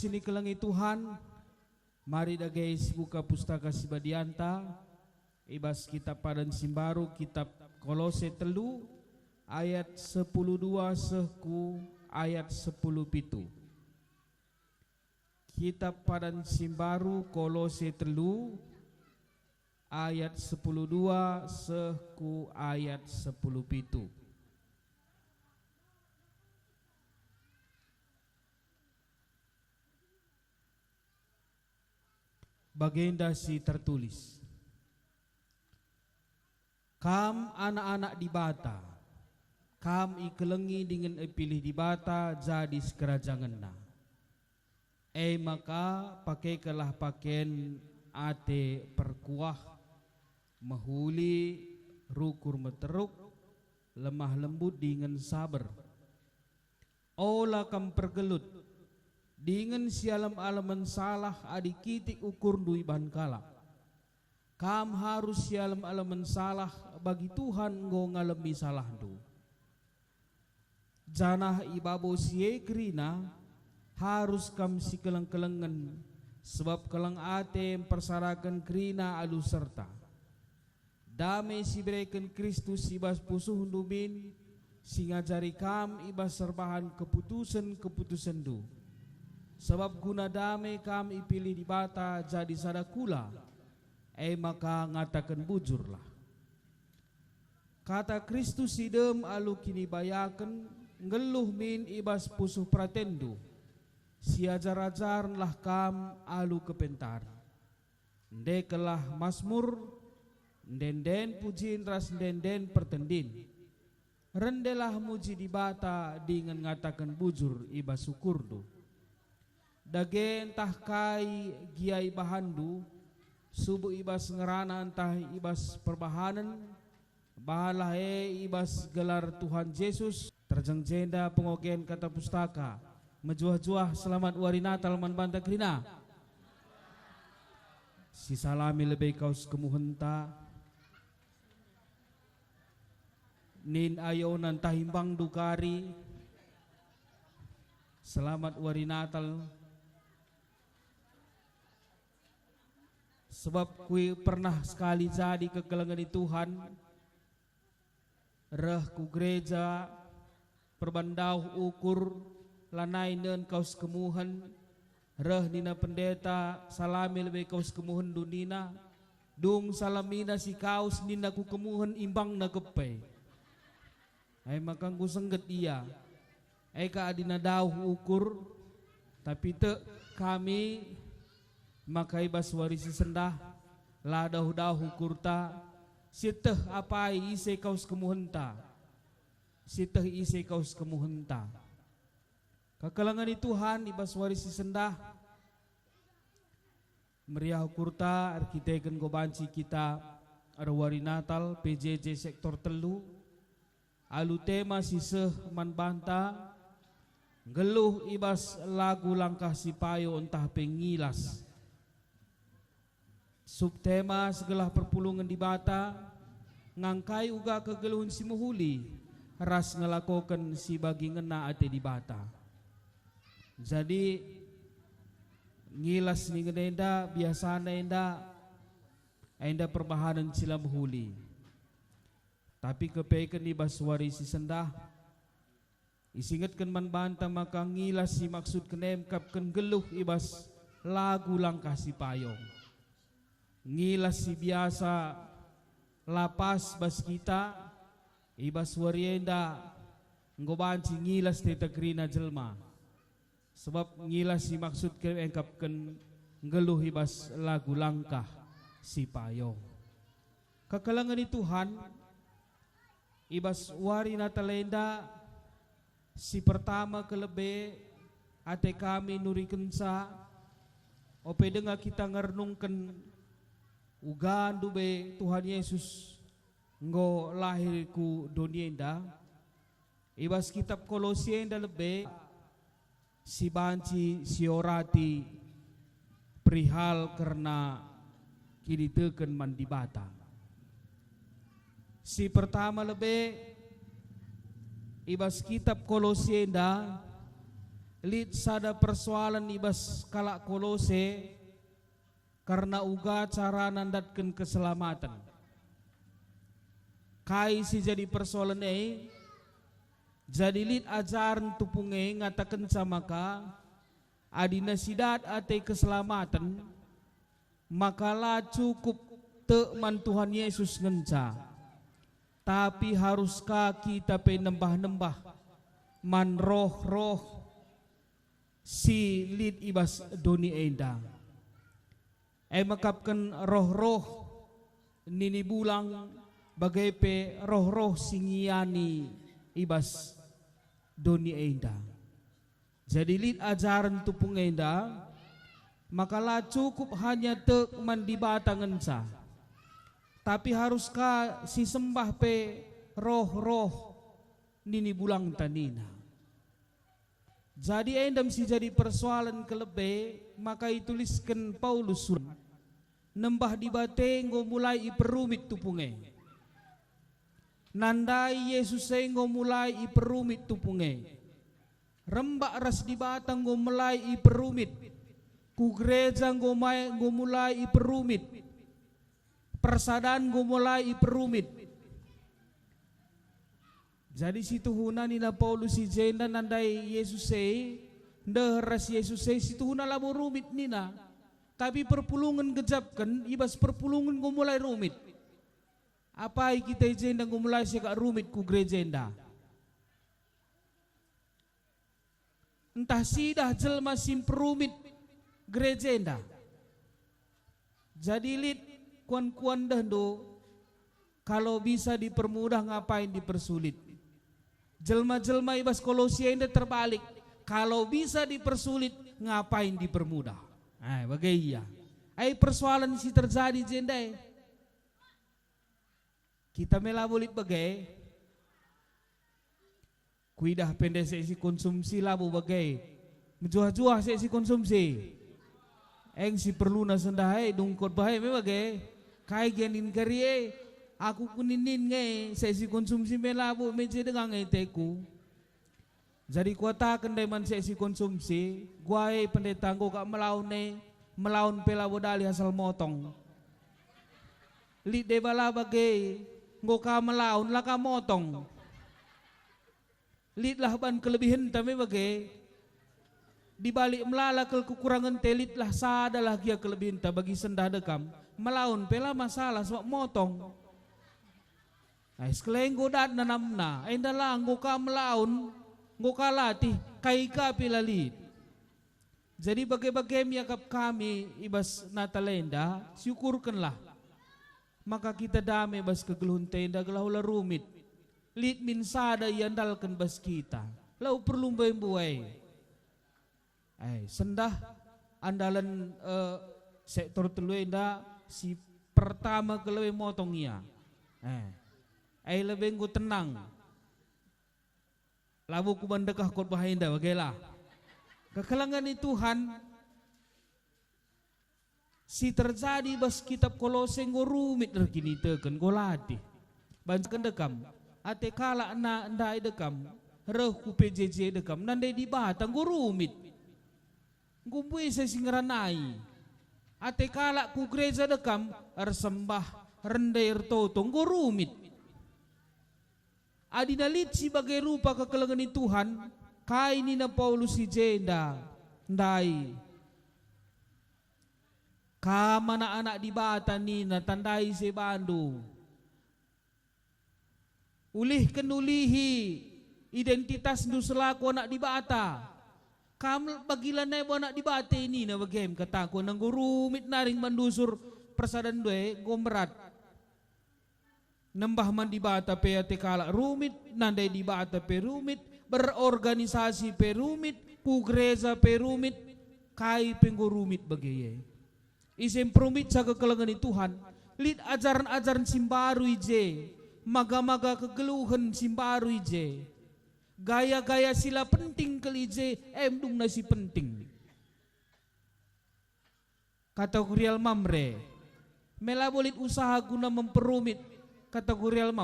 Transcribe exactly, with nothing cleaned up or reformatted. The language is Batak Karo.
Sini kelengi Tuhan, mari dage sibuka Pustaka Si Badianta i bas Kitab Padan Si Mbaru, Kitab Kolose telu ayat sepuluh dua seh ku ayat sepuluh pitu. Kitab Padan Si Mbaru, Kolose telu ayat sepuluh dua seh ku ayat sepuluh pitu. Bagenda si tertulis, "Kam anak-anak Dibata, kam ikelengi dingen ipilih Dibata jadi sikerajangenNa. E maka pakekenlah paken ate perkuah, mehuli, rukur meteruk, lemah lembut dingen saber. Ola kam pergelut, dingen sialem-alemen salah adi kitik ukurndu ibahan kalak. Kam harus sialem-alemen salah bagi Tuhan enggo ngalemi salahndu. Janah i babo si e kerina harus kam sikeleng-kelengen, sabap keleng ate mpersadaken kerina alu serta. Dame si ibereken Kristus i bas pusuhndu min si ngajari kam i bas erbahan keputusen-keputusenndu. Sabap guna dame kam ipilih Dibata jadi sada kula, e maka ngataken bujurlah." Kata Kristus si dem alu kinibayaken nggeluh min i bas pusuh peratenndu. Siajar-ajarenlah kam alu kepentaren. Endekenlah masmur, ende-enden pujin ras ende-enden pertendin. Rendelah muji Dibata dingen ngataken bujur i bas ukurndu. Dage ntah kai gia ibahanndu, subuk i bas ngerana ntah i bas perbahanen, bahanlah e i bas gelar Tuhan Jesus. Terjeng jenda pengogen Kata Pustaka. Mejuah-juah selamat wari Natal man banta kerina. Sisalami lebe kawes kemuhenta. Nin ayona ntah imbangndu kari, selamat wari Natal. Sebab kui pernah sekali jadi kekelengen i Tuhan, reh ku gereja, perban dauh ukur, lanai nen kawes kemuhen, reh nina pendeta, "Salami lebe kawes kemuhenndu," nina. Dung salamina si kawes nina ku kemuhen, imbangna kepe. Ai maka enggo sengget ia. Eka adina dauh ukur, tapi tek kami maka i bas wari si sendah, la dauh-dauh ukurta, sieteh apai ise kawes kemuhenta, sieteh ise kawes kemuhenta. Kekelengen i Tuhan i bas wari si sendah, meriah ukurta erkiteken enggo banci kita erwari Natal P J J sektor telu, alu tema si seh man banta, nggeluh i bas lagu langkah si payo ntah pe ngilas. Subtema segelah perpulungen Dibata, ngangkai uga kegeluhen si mehuli ras ngelakoken si bagi ngena ate Dibata. Jadi, ngilas ningen enda biasana enda, enda perbahanen si la mehuli. Tapi kepeken i bas wari si sendah, isingetken man banta maka ngilas si maksudken e mekapken nggeluh i bas lagu langkah si payo. Ngilas si biasa la pas bas kita, i bas wari enda enggo banci ngilas teta kerina jelma. Sebab ngilas si maksudken e mekapken nggeluh i bas lagu langkah si payo. Kekelengen i Tuhan, i bas wari Natal enda, si pertama kelebe ate kami nurikenca, ope denga kita ngerenungken uga ndube Tuhan Yesus enggo lahir ku doni enda, i bas kitab Kolose enda lebe si banci siorati perihal kerna kiniteken man Dibata. Si pertama lebe, i bas kitab Kolose enda, Lit sada persoalen i bas kalak Kolose kerna uga carana ndatken keselamaten. Kai si jadi persoalen e? Jadi lit ajaren tupung e ngatakenca maka, adina si dat ate keselamaten, maka la cukup tek man Tuhan Yesus ngenca, tapi harus ka kita pe nembah-nembah man roh-roh si lit i bas doni enda. E mekapken roh-roh nini bulang, bage pe roh-roh si ngiani i bas doni enda. Jadi lit ajaren tupung enda, maka la cukup hanya tek man Dibata ngenca, tapi harus ka si sembah pe roh-roh nini bulangta nina. Jadi enda me si jadi persoalen kelebe maka itulisken Paulus surat. Nembah Dibata enggo mulai iperumit tupung e. Nandai Yesus e enggo mulai iperumit tupung e. Rembak ras Dibata enggo mulai iperumit. Ku gereja enggo mai, enggo mulai iperumit. Persadan enggo mulai iperumit. Jadi situhuna nina Paulus i jenda nandai Yesus e, ndeher ras Yesus e, situhuna labo rumit nina. Tapi perpulungen gejapken, i bas perpulungen enggo mulai rumit. Apai kita i jenda enggo mulai sikak rumit ku gereja enda? Ntah sidah jelma si mperumit gereja enda? Jadi lit kuan-kuan dehndu, kalau bisa dipermudah ngapain dipersulit? Jelma-jelma i bas Kolosi enda terbalik, kalau bisa dipersulit ngapain dipermudah? Eh, bage ia. Ai persoalen si terjadi jenda e. Kita me labo lit bage. Kuidah pe ndai seksi konsumsi labo bage. Mejuah-juah seksi konsumsi. Eng si perluna sendah e dungkot bahe me bage. Kai gia nin kari e? Aku kuninin nge seksi konsumsi me labo me je denga nge teku. Jadi kuataken ndai man seksi konsumsi, guai pendeta enggo ka melaun e, melaun pe labo dalih asal motong. Lit deba la bage, enggo ka melaun la ka motong. Litlah ban kelebihenta me bage. Di balik melala kal kekurangenta, litlah sadalah gia kelebihenta bagi sendah dekam. Melaun pe la masalah sebab motong. Ai sekelai enggo dat nanamna, enda la enggo ka melaun, enggo ka latih, kai ka pe la lit. Jadi bage-bage me iakap kami i bas Natal enda, siukurkenlah. Maka kita dame bas kegeluhenta enda gelah ola rumit. Lit min sada iandalken bas kita. Lau perlu mbuai-mbuai. Eh, sendah andalen, eh, sektor telu enda si pertama kelebe motong ia. Eh, ai lebe enggo tenang. Labo kuban dekah khotbah enda, bage la. Kekelengen i Tuhan si terjadi bas kitab Kolose enggo rumit erkiniteken, enggo latih. Bancaken dekam, ate kalak na ndai dekam, reh ku P J J dekam, nandai Dibata enggo rumit. Enggo mbue si ngeranai. Ate kalak ku gereja dekam, ersembah, rende, ertoto, enggo rumit. Adina lit si bage rupa kekelengen i Tuhan, kai nina Paulus i jenda? Ndai. Kam anak-anak Dibata nina, tandai se bandu. Ulihken ulihi identitasndu selaku anak Dibata. Kam bagi lanai bo anak Dibata nina bagem kataku, nanggo rumit naring mandusur persadanndu e, enggo mberat. Nembah man Dibata pe ate kalak rumit, nandai Dibata pe rumit, berorganisasi pe rumit, ku gereja pe rumit, kai pe enggo rumit bage e. Ise mperumitsa kekelengen i Tuhan, lit ajaren-ajaren si mbaru i je, maga-maga kegeluhen si mbaru i je, gaya-gaya si la penting kal i je, em dungna si penting. Kategorial Mamre. Me labo lit usaha guna memperumit kategorial Mamre.